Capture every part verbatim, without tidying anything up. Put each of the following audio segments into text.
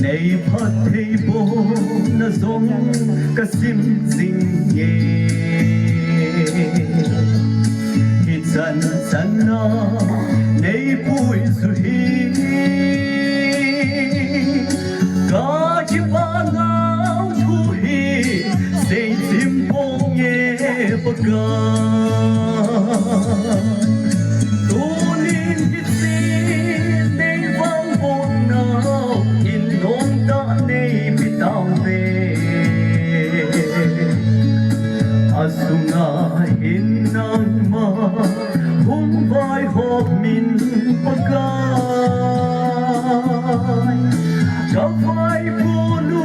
Nei phattheibohna jong kasim jing e. Hichan channa nei puiju hi, kakipah nau thu hi seichim ponge Pakai. Tunin hiche nei vangbohnau in nomtah nei pe tauve. Asunga hin nangma hung vaihom in Pakai. Kavaiponu,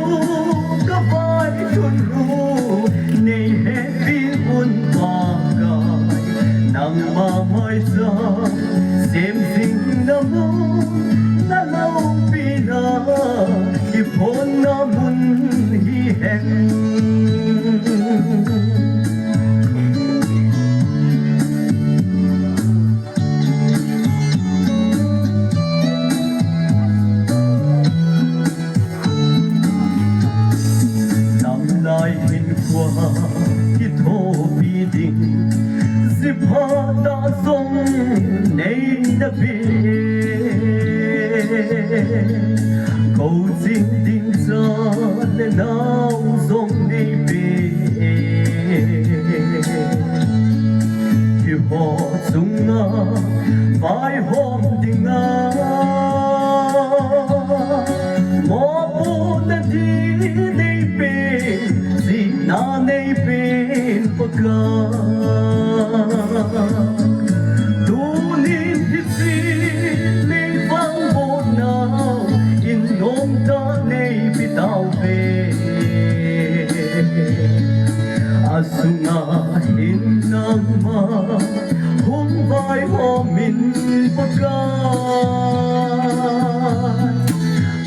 kavaithunnu, nei hepeh un Pakai. Nangma maicham sem jingna mun naloupina kiphonna mun hihen. Damlai hinkho kithopi ding, jiphat tah jong nei napeh. Coaching ding cha le nao jong nei peh. Keiho chunga vaihom dinga mopohna ding nei peh, jihna nei peh Pakai. Tunin hiche nei vangbohnau in nomtah nei pe tauve. Asunga hin nangma hung vaihom in Pakai.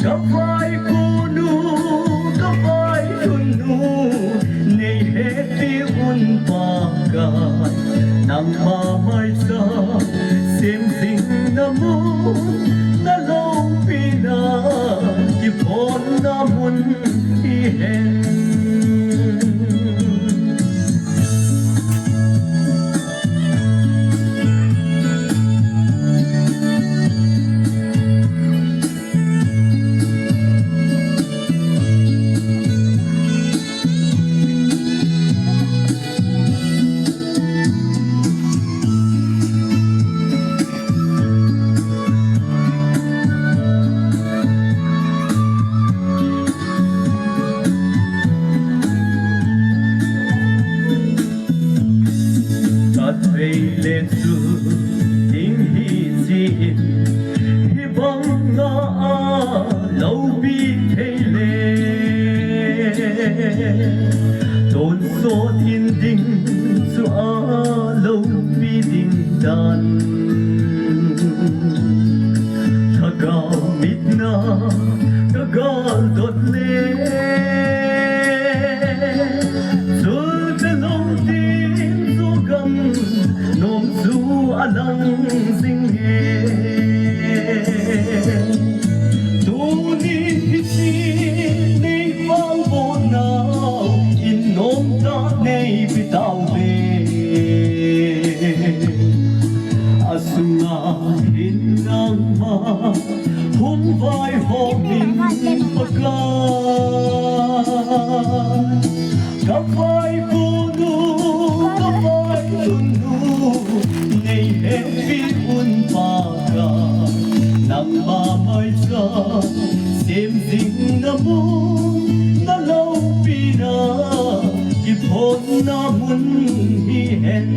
Kavaiponu, kavaithunnu, nei hepeh un Pakai. Nangma maicham sem jingna mun naloupina kiphonna mun hihen. Khatvei le chun ding hi jin, hibanga aloupi thei le. Tonsot in ding chu aloupi ding dan. Lhagao mitna kagaldot le, chul talou ding chu gamnom chu alang jing e. Tunin hiche nei vangbohnau in nomtah nei pe tauve. Asunga hin nangma hung vaihom in Pakai. Kavaiponu, kavaithunnu, nei hepeh un Pakai. Nangma maicham sem jingna mun naloupina kiphonna mun hihen.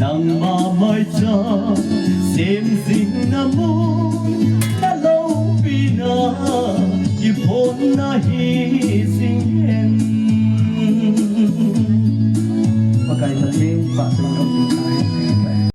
Nangma maicham sem jingna mun naloupina kiphonna hi jing